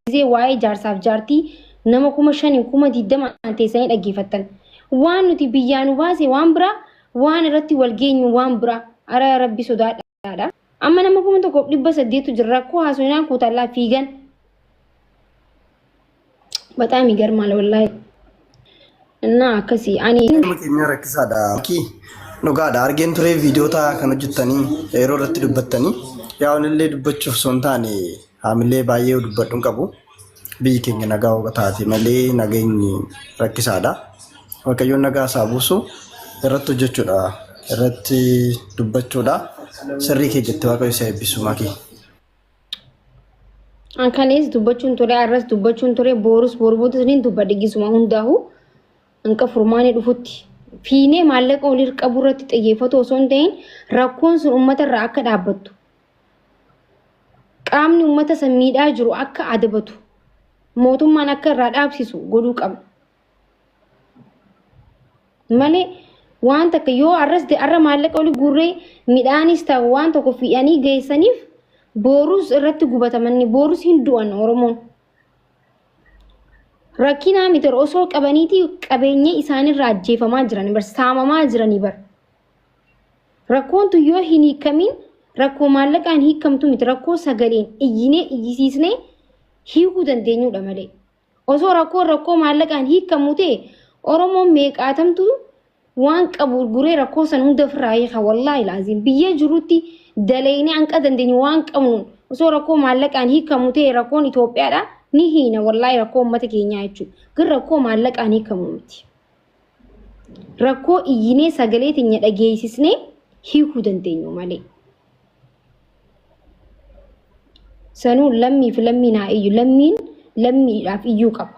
Gizee waa'ee jaarsaaf jaartii nama 5,000 20,000 teessanii dhaggeeffattan. Waan nuti biyyaa nu baase waan biraa, waan irratti wal geenyu waan biraa. Ara rabbi sodaadhaadha. Amma nama 1800tu jira rakkoo haasofnaan kuutallaa fiigan. Baxaam ይገርማል wallahi. Innaa akkasii ani Nama keenya rakkisaadha. Ki dhugaadha argeen ture viidiyoota kan hojjettanii yeroo irratti dubbattanii yaa illee dubbachuuf osoo hin taane haamilee baay'ee dubbadhu hin qabu. Biyyi keenya nagaa hooqa taate malee nageenyi rakkisaadha. Waaqayyoon nagaa isaa buusu irratti hojjechuudha. Irratti dubbachuudha. Sirrii kee jette Waaqayyo isa eebbisu makii. An kalees dubbachuun ture, arras dubbachuun ture, boorus boru boodas niin dubbadhe gisuma hundaahu hanqa furmaanni dhufutti. Fiinee maallaqa walirra qabu irratti xiyyeeffatu osoo hin ta'in rakkoon sun uummata irraa akka dhaabbattu. Qaamni uummata san miidhaa jiru akka adabatu mootummaan akka irraa dhaabsisu godhuu qabna. Malee waan takka yoo arras arra maallaqa oli guurree midhaanis ta'u waan tokko fi'anii geessaniif boorus irratti gubatamanni boorus hin du'an Oromoon. Rakkinaa miti osoo qabaniiti qabeenya isaanirraa ajjeefamaa jiran bar saamamaa jiranii bar. Rakkoon tun yoo hin hiikamiin rakkoo maallaqaan hiikamtu miti rakkoo sagaleen iyyinee iyyisiisnee hiikuu dandeenyudha malee. Osoo rakkoon rakkoo maallaqaan hiikkamu ta'e Oromoon meeqaatamtu waan qabu gurguree rakkoo san hunda ofirraa hiika wallaahi laaziim biyya jirutti dalaynee hanqa dandeenyu waan qabnuun osoo rakkoo maallaqaan hiikkamu ta'e rakkoon Itoophiyaadha ni hiina wallaahi rakkoo uummata keenyaa jechuudha. Gin rakkoo maallaqaan hiikkamu miti. Rakkoo iyyinee sagalee teenya dhageessisnee hiikuu dandeenyu malee. Sanuu lammiif lammiin haa iyyu. Lammiin lammiidhaaf iyyuu qaba.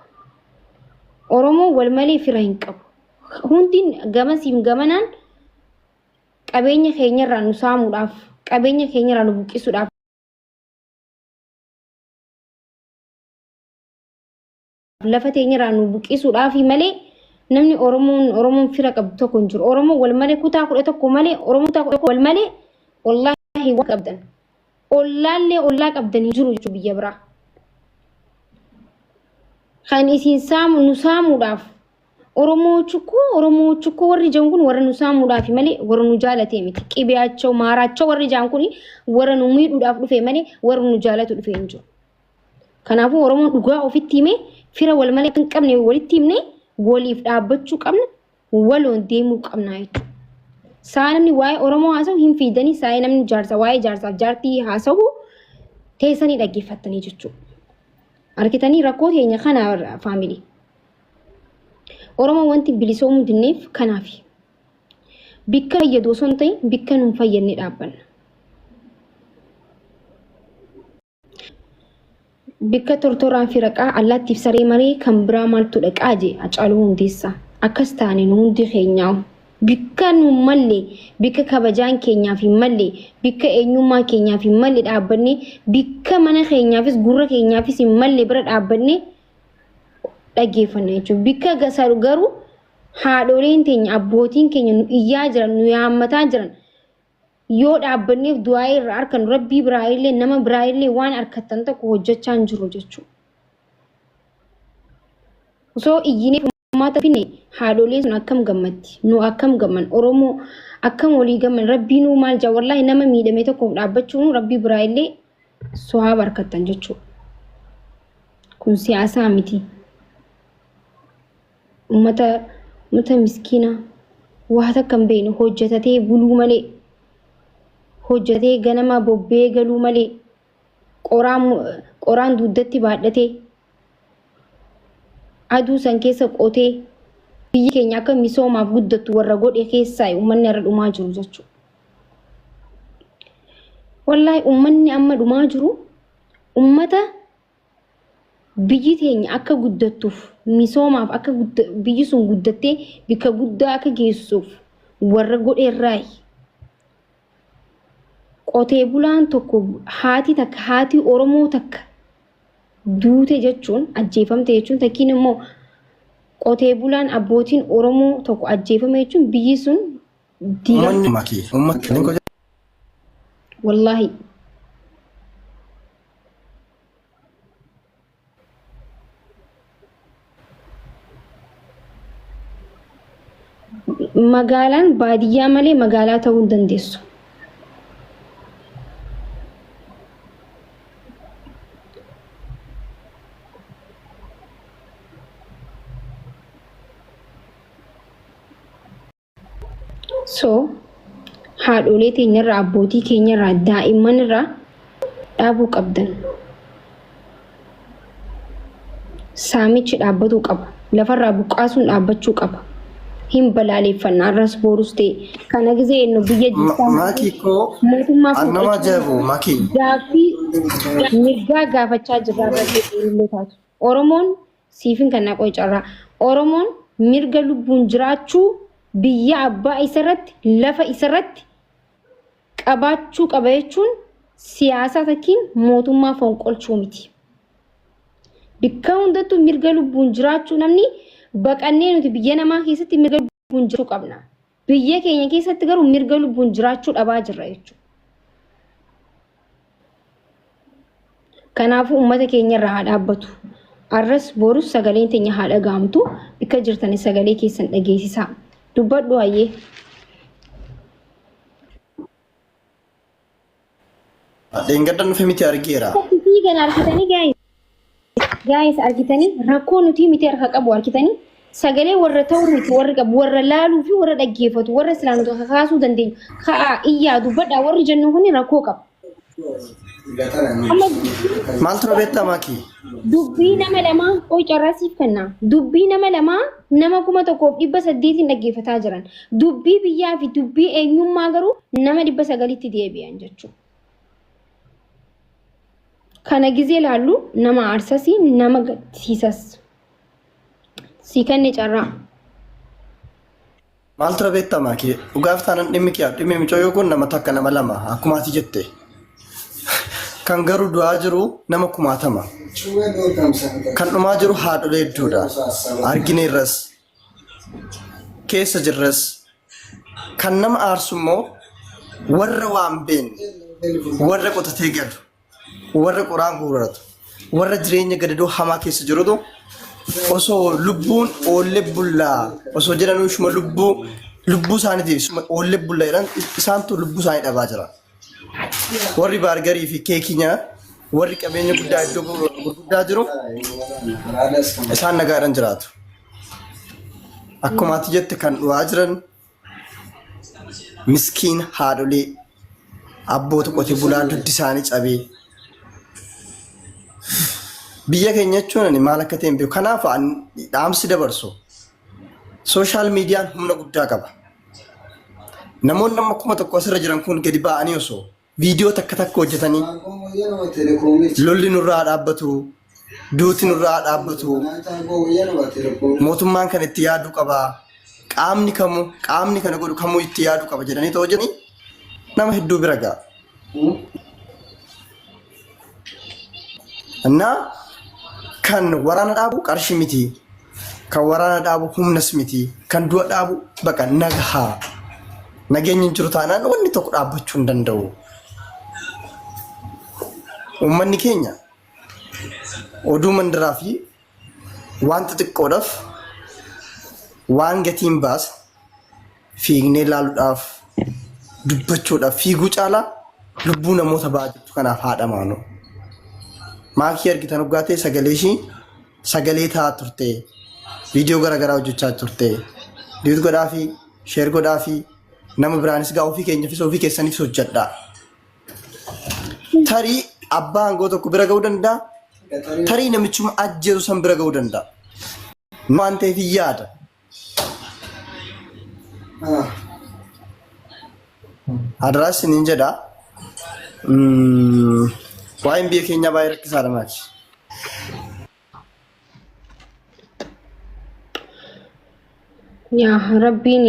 Oromoon wal malee fira hin qabu. Hundi gamasiif gamanaan qabeenya keenyarraa nu saamuudhaaf, qabeenya keenyarraa nu buqqisuudhaaf lafa teenyarraa nu buqqisuudhaafi malee namni Oromoon Oromoon fira qabdu tokko hin jiru. Oromoon wal malee kutaa 11 malee Oromoon kutaa 11 wal malee wallaahi waan qabdan. Ollaallee ollaa qabdan hin jiru jechuudha biyya biraa. Kan isin saamu nu saamuudhaaf Oromoo chukkoo Oromoo chukkoo warri jiran kun warra nu saamuudhaaf malee warra nu jaalatee miti. Qibeachoo maaraachoo warri jiran kun warra nu miidhuudhaaf dhufe malee warra nu jaalatu dhufe hin jiru. Kanaafuu Oromoon dhugaa ofitti himee fira wal malee hin qabne walitti himnee waliif dhaabbachuu qabna, waloon deemuu qabna jechuudha. Saa namni waa'ee Oromoo haasa'u hin fiidanii saa namni jaarsa waa'ee jaarsaaf jaartii haasa'u teessanii dhaggeeffattanii jechuudha. Argitanii rakkoo teenya kana faamilii. Oromoon wanti bilisoomuu dinneef kanaafi. Bikka fayyadu osoo hin ta'in bikka nun fayyadne dhaabbanna. Bikka tortoraan fi raqaa allaattiif saree maree kan biraa maaltu dhaqaa jee Hacaaluu Hundeessaa. Akkas taane nu hundi keenyaahu. Bikka nu hin malle, bikka kabajaan keenyaaf hin malle, bikka eenyummaa keenyaaf hin malle dhaabbannee, bikka mana keenyaafis gurra keenyaafis hin malle bira dhaabbannee dhaggeeffanna jechuudha. Bikka gasaru garuu haadholeen teenya abbootiin keenya nu iyyaa jiran nu yaammataa jiran yoo dhaabbanneef du'aa'ii irraa arkannu rabbii biraa illee nama biraa illee waan arkattan tokko hojjechaa hin jirru jechuudha. Osoo iyyinee furmaata finne haadholeen sun akkam gammaddi nu akkam gamman Oromoo akkam walii gamman rabbii nuu maal jaa wallaahi nama miidhame tokkoof dhaabbachuun rabbii biraa illee sohaaba arkattan jechuudha. Kun siyaasaa miti. Ummata ummata miskiina waa takka hin beekne hojjetatee buluu malee hojjetee ganama bobbee galuu malee qoraan qoraan dugdatti baadhatee aduu san keessa qotee biyyi keenya akka misoomaaf guddattu warra godhe keessaa uummanni har'a dhumaa jiru jechuudha. Wallaahi uummanni amma dhumaa jiru ummata Biyyi teenya akka guddattuuf, misoomaaf akka biyyi sun guddattee bikka guddaa akka geessuuf warra godheerraayi. Qotee bulaan tokko haati takka haati Oromoo takka duute jechuun ajjeefamte jechuun takkiin immoo qotee bulaan abbootiin Oromoo tokko ajjeefame jechuun biyyi sun diigamte. Uummanni makii. Uummanni Wallaahi. Magaalaan baadiyyaa malee magaalaa ta'uu hin dandeessu. So haadholee teenyarraa, abbootii keenyarraa, daa'imman irraa dhaabuu qabdan. Saamichi dhaabbatuu qaba. Lafarraa buqqaasuun dhaabbachuu qaba. Hin balaaleeffanna arras boorus ta'e. Kana gizee nu biyya jibsaa Maakii koo mootummaa an nama ajaa'ibu maakii. Gaaffii mirgaa gaafachaa jirra irratti illee taatu. Oromoon siifin kan naqoo carraa. Oromoon mirga lubbuun jiraachuu biyya abbaa isarratti lafa isarratti qabaachuu qaba jechuun siyaasaa takkiin mootummaa fonqolchuu miti. Bikka hundattuu mirga lubbuun jiraachuu namni baqannee nuti biyya namaa keessatti mirga lubbuun jiraachuu qabna. Biyya keenya keessatti garuu mirga lubbuun jiraachuu dhabaa jirra jechuudha. Kanaafuu uummata keenya irraa haa dhaabbatu. Arras borus sagaleen teenya haa dhaga'amtu. Bikka jirtani sagalee keessan dhageessisaa. Dubbadhu hayyee. Dheengadda dhufe miti argeera. Fi kana argitanii gaayis. Gaayis argitanii rakkoo nuti miti harka qabu argitanii sagalee warra ta'uu miti warri qabu warra laaluu fi warra dhaggeeffatu warra silaa nuti kakaasuu dandeenyu ka'aa iyyaa dubbadhaa warri jennu kun rakkoo qaba. Amma Maal tura beektaa maakii? Dubbii nama lamaa qoy carraa siif kenna. Dubbii nama lamaa nama 1800 dhaggeeffataa jiran. Dubbii biyyaa fi dubbii eenyummaa garuu nama 900tti deebi'an jechuudha. Kana gizee laallu nama aarsasi nama gaddisiisas. Sii kenne carraa. Maal tura beektaa maakii? Dhugaaf taanan dhimmi kiyyaa dhimmi mucayyoo kun nama takka nama lama akkuma ati jette. Kan garuu du'aa jiru nama kumaatama. Kan dhumaa jiru haadholee hedduudha. Argineerras. Keessa jirras. Kan nama aarsu immoo warra waan beekne warra qotatee galu warra qoraan guurratu, warra jireenya gadadoo hamaa keessa jirutu osoo lubbuun oollee bullaa osoo jedhanuu ishuma lubbuu lubbuu isaaniitiif ishuma oollee bullaa jedhan isaantu lubbuu isaanii dhabaa jira. Warri baargarii fi keekii nyaa warri qabeenya guddaa iddoo gurguddaa jiru isaan nagaadhaan jiraatu. Akkuma ati jette kan du'aa jiran Miskiin haadholee abboota qote bulaa dugdi isaanii cabee. Biyya keenya jechuun ani maal akka ta'e hin beeku. Kanaaf ani dhaamsi dabarsu sooshaal miidiyaan humna guddaa qaba. Namoonni amma 1000 asirra jiran kun gadi ba'anii osoo viidiyoo takka takka hojjetanii lolli nurraa haa dhaabbatu, duuti nurraa haa dhaabbatu, mootummaan kan itti yaaduu qaba, qaamni kamuu qaamni kana godhu kamuu itti yaaduu qaba jedhanii ta'uu jedhanii nama hedduu bira ga'a. Innaa kan waraana dhaabu qarshii miti, kan waraana dhaabu humnas miti, kan du'a dhaabu baqa nagahaa. Nageenyi hin jiru taanaan wanni tokko dhaabbachuu hin danda'u. Uummanni keenya oduu mandaraa fi waan xixiqqoodhaaf waan gatii hin baasne fiignee ilaaluudhaaf dubbachuudhaaf fiiguu caalaa lubbuu namoota ba'aa jirtu kanaaf haadha maanu. Maakii argitan hoggaa ta'e sagalee ishii sagalee ta'aa turte. Viidiyoo garaagaraa hojjechaa turte. Duet godhaa fi sheer godhaa fi nama biraanis gaa ofii keenyafis ofii keessaniifis hojjedhaa. Tarii abbaa aangoo tokko bira ga'uu danda'a. Tarii namichuma ajjeesu san bira ga'uu danda'a. Waan ta'eef hin yaada. Adaraa isiniin jedha. Waa'een biyya keenyaa baay'ee rakkisaadha maati. Yaa rabbiin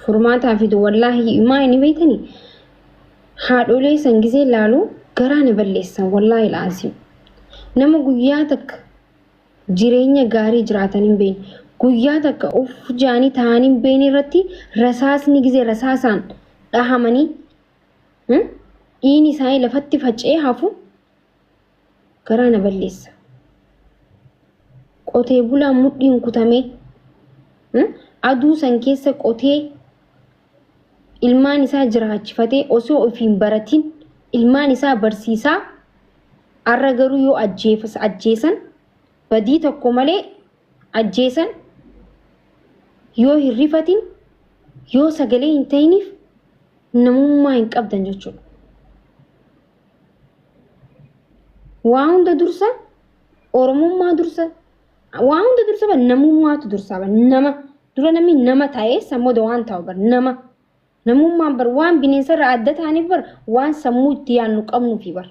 furmaataa fidu wallaahi maa inni beektani haadholee san gisee laalu garaa na balleessan wallaahi laasim nama guyyaa takka jireenya gaarii jiraatan hin beekne guyyaa takka of jaanii ta'anii hin beekne irratti rasaasni gisee rasaasaan dhahamanii dhiigni isaanii lafatti faca'ee hafu garaa na balleessa. Qotee bulaan mudhiin kutamee Aduu san keessa qotee ilmaan isaa jiraachifatee osoo ofiin baratin ilmaan isaa barsiisaa arra garuu yoo ajjeesan badii tokko malee ajjeesan yoo hin rifatin yoo sagalee hin ta'iniif namummaa hin qabdan jechuudha. Waa hunda dursa Oromummaa dursa waa hunda dursa bar namummaatu dursa bar nama dura namni nama ta'ee sammuu waan ta'u bar nama namummaan bar waan bineensarraa adda ta'aniif bar waan sammuu itti yaadnu qabnuufi bar.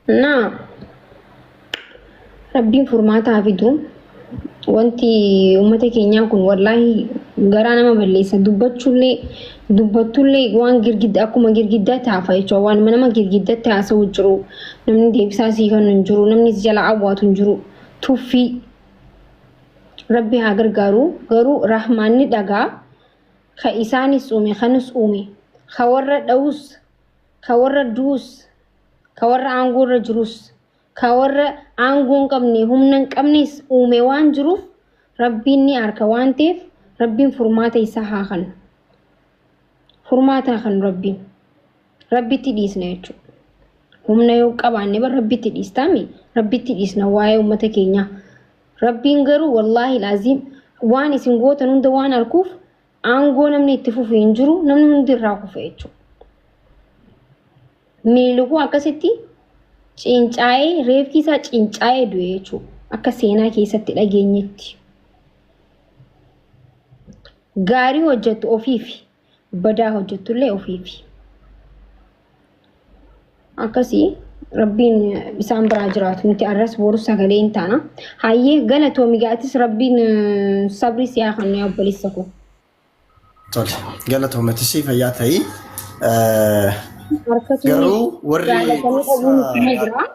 Naa Rabbiin furmaata haa fidu. Wanti uummata keenyaa kun wallaahi garaa nama balleessa. Dubbachuullee dubbattullee waan girgidda akkuma girgiddaatti hafa jechuudha. Waan nama girgiddatti haasa'u jiru. Namni deebisaa sii kennu hin jiru. Namni si jala awwaatu hin jiru. Tuffii Rabbi haa gargaaru. Garuu rahmaanni dhagaa ka isaanis uume kanus uume ka warra dha'us ka warra du'us ka warra aangoo irra jirus ka warra aangoo hin qabne humna hin qabnes uume waan jiruuf Rabbiin ni arka waan ta'eef Rabbiin furmaata isaa haa kennu. Furmaata haa kennu Rabbiin. Rabbitti dhiisna jechuudha. Humna yoo qabaanne bar Rabbitti dhiistaami Rabbitti dhiisna waa'ee uummata keenyaa. Rabbiin garuu wallaahi laaziim waan isin gootan hunda waan arkuuf aangoo namni itti fufu hin jiru namni hundi irraa kufa jechuudha. Minilikuu akkasitti cincaa'ee reefki isaa cincaa'ee du'e jechuudha. Akka seenaa keessatti dhageenyetti. Gaarii hojjettu ofiifi badaa hojjettullee ofiifi. Akkasii Rabbiin isaan biraa jiraatu nuti arras boru sagalee hin taana. Hayyee galatoomi gaatis Rabbiin sabri si haa kennu yaa obboleessa koo. Tole galatoomatis fayyaa ta'ii. Harkatu Garuu warri jaallatanii dhabuun ittuma jira.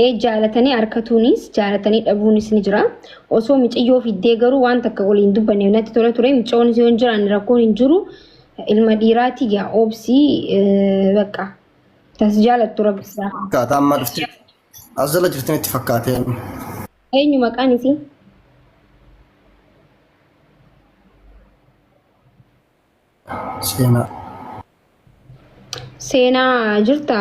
Ee jaalatanii harkatuunis jaalatanii dhabuunis ni jira. Osoo micayyoo fiddee garuu waan takka waliin dubbanne natti tola ture. Micayyoon yoo hin jiraanne rakkoon hin jiru. Ilma dhiiraati gaa obsii bakka tas jaalattu rabbi isaa. Akkaataa amma dhufte as jala jirtin itti fakkaatee. Eenyu maqaan isii? Seenaa. Seenaa jirta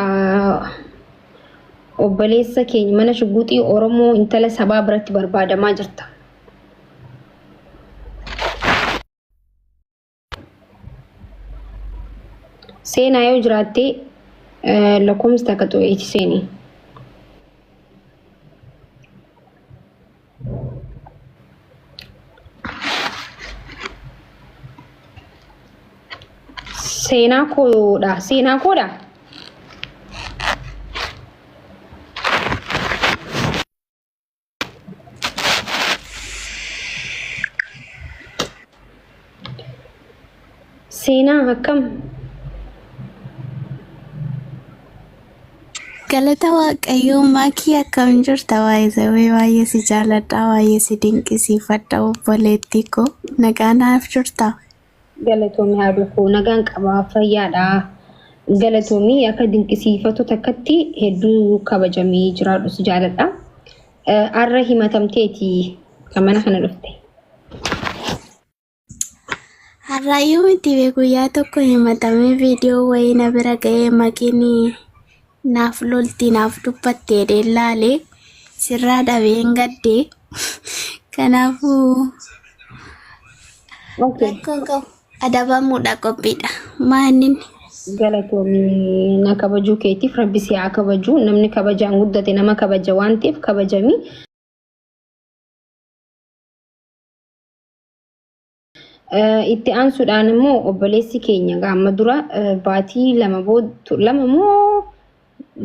obboleessa keenya mana shugguxii Oromoo intala sabaa biratti barbaadamaa jirta. Seenaa yoo jiraatte lakkoomsi takka xuqeeti seeni. Seenaa koodha. Seenaa koodha. Seenaa akkam? Galata Waaqayyoo Maakii akkam jirta baay'ee baay'ee si jaaladha baay'ee si dinqisiifadha obboleettii koo nagaa naaf jirta. Galatoomi haadha koo nagaan qaba fayyaadha. Galatoomi akka dinqisiifatu takkatti hedduu kabajamee jiraadhu si jaaladha. Arra himatamteeti kan mana kana dhufte. Har'aayyuu miti bee guyyaa tokko himatamee viidiyoo wayii na bira ga'ee makiin naaf lolti naaf dubbatte jedheen laalee sirraa dhabeen gaddee kanaafuu Okay. rakkoon qabu adabamuudha qophiidha maanin Galatoomi na kabajuu keetiif rabbi si haa kabaju. Namni kabajaan guddate nama kabaja waan ta'eef kabajami. Itti aansuudhaan immoo obboleessi keenya gaama dura baatii lama booda lama moo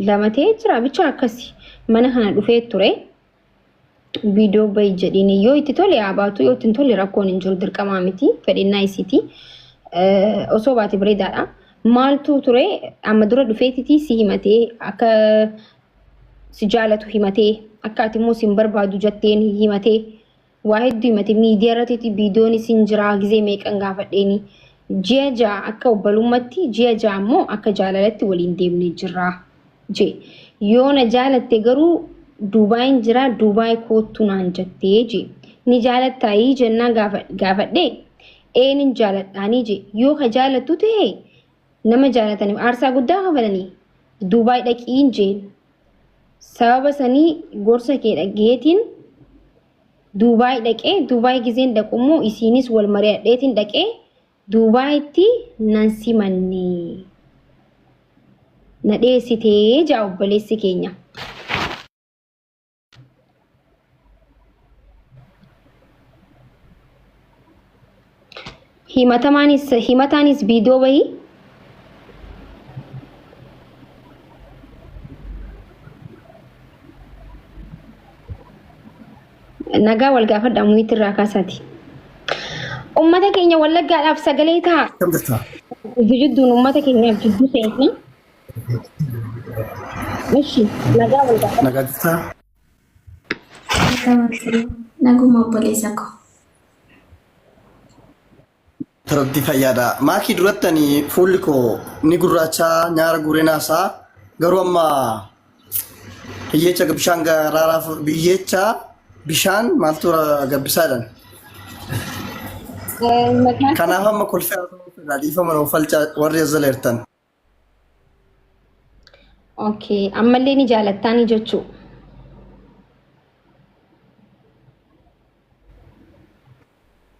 lama ta'ee jira bicha akkasi mana kana dhufee ture. Viidiyoo bahi jedhiin yoo itti tole haa baatu yoo itti hin tolle rakkoon hin jiru dirqamaa miti fedhinnaa isiiti. Osoo baate bareedaadha. Maaltu ture amma dura dhufeetiti si himatee akka si jaalatu himatee akka ati immoo si hin barbaadu jetteen himatee waa hedduu himate miidiyaa irratti viidiyoon isin jira gizee meeqan gaafadheeni. Ji'a 6 akka obbalummatti ji'a 6 ammoo akka jaalalatti waliin deemnee jirra jee. Yoo na jaalatte garuu Duubaayin jira Duubaay koottu naan jettee jee. Ni jaalattaayii jennaan gaafadhee ee nin jaaladhaanii jee. Yoo ka jaalattu ta'e nama jaalataniif aarsaa guddaa kafalanii Duubaay dhaqiin jeen. Sababa sanii gorsa kee dhaggeetiin Duubaay dhaqee Duubaay gizeen dhaqu immoo isiinis wal mari'adheetiin dhaqee Duubaayitti nan simanne. Na dheessitee jaa obboleessi keenya. Himatamaanis himataanis viidiyoo bahii. Nagaa wal gaafadha muyitti irraa kaasaati. Uummata keenya wallaggaadhaaf sagalee ta'a. Akkam jirta? Jidduun uummata keenyaaf jidduu seenna. Ishi nagaa wal gaafadha. Nagaa jirtaa? Naguma obboleessa koo. Rabbi fayyaadha. Maakii duratti ani fuulli koo ni gurraachaa nyaara guuree naasaa garuu amma hiyyeecha bishaan garaaraa hiyyeecha bishaan maaltu gabbisaa jedhan. Kanaaf amma kolfee haasa'uu fedha dhiifama nuuf falcaa warri as jala jirtan. Okay, ammallee ni jaalattaanii jechuu.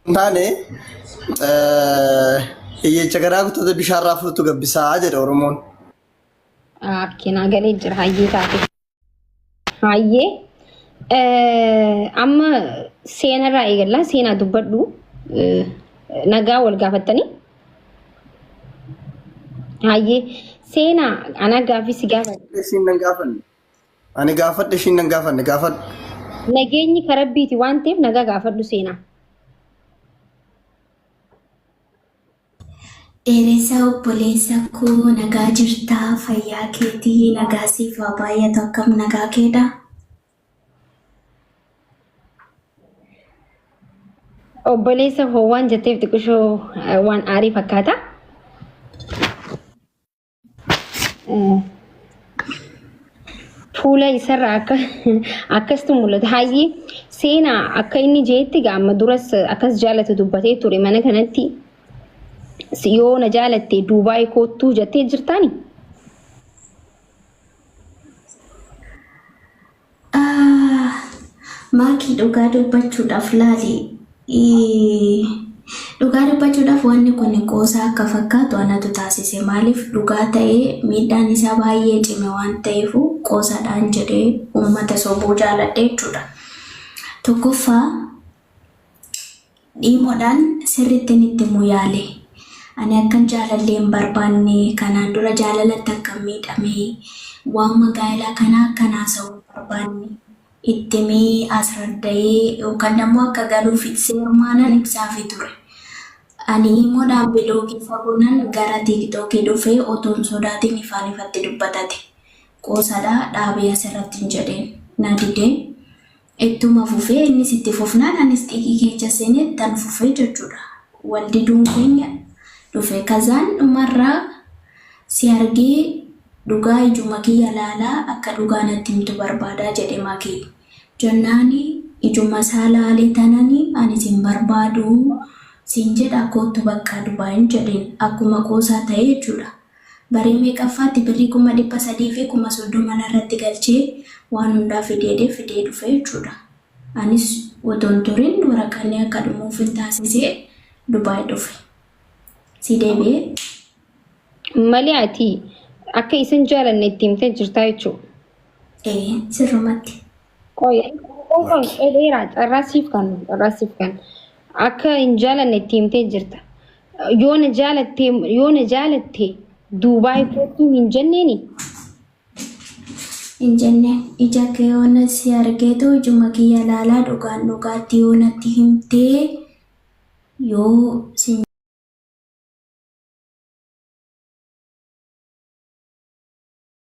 Hin taane hiyyeecha garaa kutate bishaan raafuutu gabbisaa jedha Oromoon. Akkee naa galee jira hayyee taate. Hayyee amma seenarraa eegallaa seenaa dubbadhu nagaa wal gaafattanii. Hayyee seenaa anaa gaaffii si gaafadha. Ishiin nan gaafanne. Ani gaafadhe ishiin nan gaafanne gaafadhu. Nageenyi ka rabbiiti waan ta'eef nagaa gaafadhu seenaa. Dheeressaa obboleessa koo nagaa jirtaa fayyaa keetii nagaa siif haa baay'atu akkam nagaa keedha. Obboleessa koo waan jetteef xiqqishoo waan aarii fakkaata. Fuula isarraa akka akkastu mul'ata. Hayyee seenaa akka inni jeetti gaa amma duras akkas jaalatu dubbatee ture mana kanatti si yoo na jaalatte Duubaay koottuu jettee jirtaani. Ah, Maakii dhugaa dubbachuudhaaf laali. Dhugaa dubbachuudhaaf wanni kun qoosaa akka fakkaatu anatu taasise. Maaliif dhugaa ta'ee miidhaan isaa baay'ee cime waan ta'eef qoosaadhaan jedhee uummata sobuu jaaladhe jechuudha. Tokkoffaa Dhiimoodhaan sirrittin itti himuu yaale. Ani akkan jaalallee hin barbaanne, kanaan dura jaalalatti akkan miidhame, waanuma gaa'elaa kanaa akkan haasa'uu hin barbaanne itti himee asradda'ee yookaan ammoo akka galuuf seerumaanan ibsaafii ture. Ani iimoodhaan bilookii isa goonan gara tiiktookii dhufee otoo hin sodaatiin ifaan ifatti dubbatate. Qoosadha dhaabii asirratti hin jedheen. Na dide. Ittuma fufee innis itti fufnaan anis xiiqii keecha seenee ittan fufee jechuudha. Wal diduun keenya dhufe. Kazaan dhumarra si argee dhugaa ijuma kiyya laalaa akka dhugaa natti himtu barbaadaa jedhe Makii. Jennaani ijuma isaa laalee tanani ani sin barbaadu siin jedha koottu baqqaa Dubaayin jedheen. Akkuma qoosaa ta'ee jechuudha. Barii meeqaffaatti birrii 300,000 fi 30,000 narratti galchee waan hundaa fideedee fidee dhufe jechuudha. Anis otoo hin turin waraqanni akka dhumuufin taasisee Dubaay dhufe. Si deebi'ee. Malee ati akka isin jaalanne itti himtee jirtaa jechuudha. Ee sirrumatti. Qoy qoy qoy qoy dheeraa carraa siif kan carraa siif kan akka hin jaalanne itti himtee jirta. Yoo na jaalatte yoo na jaalatte Duubaay koottuu hin jenneeni. Hin jenne ija kee yoona si argeetu ijuma kiyya laalaa dhugaan dhugaatti yoo natti himtee yoo sin.